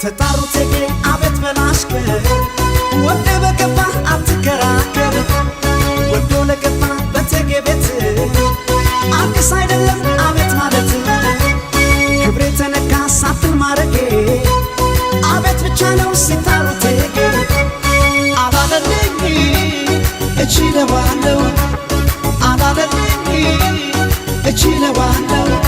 ተጣሩ ቴጌ አቤት በላሽከር፣ ወደ በገባ አትከራከር። ወዶ ለገባ በቴጌ ቤት አዲስ አይደለም አቤት ማለት። ክብሬ ተነካ ሳትል ማረጌ፣ አቤት ብቻ ነው ሲጣሩ ቴጌ። አላለልኝ እችለዋለሁ፣ አላለልኝ እችለዋለሁ።